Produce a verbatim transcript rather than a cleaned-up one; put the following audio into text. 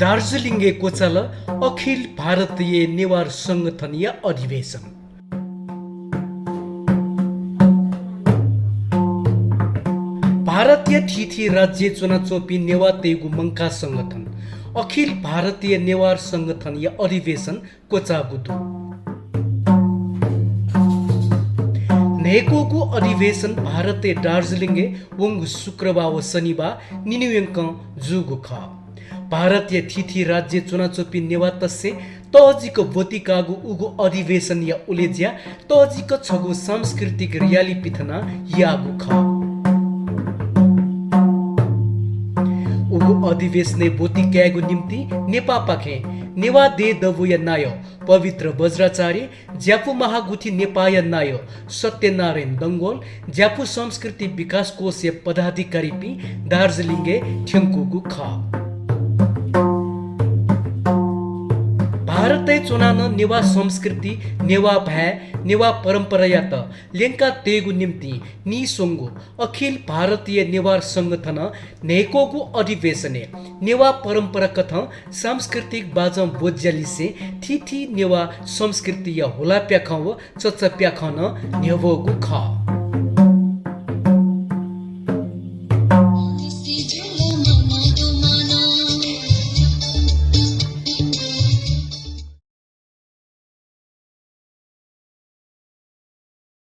दार्जिलिङय् क्वचाल अखिल भारतीय नेवार संगठनया अधिवेशन। भारतया थीथी राज्यय् च्वनाच्वंपिं नेवाःतय्गु मंकाः संगठन अखिल भारतीय नेवार संगठनया अधिवेशन क्वचाःगु दु। न्हय्क्वःगु अधिवेशन भारतय् दार्जिलिङय् वंगु शुक्रबार व शनिबार निन्हुयंकं जूगु खः। भारतया थीथी राज्यय् च्वनाच्वंपिं नेवाःतय्सं तःजिक ब्वति काःगु उगु अधिवेशनया उलेज्या तःजिक छगू सांस्कृतिक र्‍याली पिथनाः याःगु खः। उगु अधिवेशनय् ब्वति कायेगु निंतिं नेपाःपाखें नेवाः देय् दबूया नायः पवित्र बज्राचार्य, ज्यापू महागुथि नेपाःया नायः सत्यनारायण डंगोल, ज्यापू संस्कृति विकास कोषया पदाधिकारीपिं दार्जिलिङय् थ्यंकूगु खः। भारतय् च्वनाः नं नेवाः संस्कृति, नेवाः भाय्, नेवाः परम्परायात ल्यंका तयेगु निंतिं नीस्वंगु अखिल भारतीय नेवार संगठनं न्हय्क्वःगु अधिवेशनय् नेवाः परम्परा कथं सांस्कृतिक बाजं ब्वज्यालिसें थीथी नेवाः संस्कृतिया हुलाप्याखं व चच्चाप्याखं नं न्ह्यब्वःगु खः।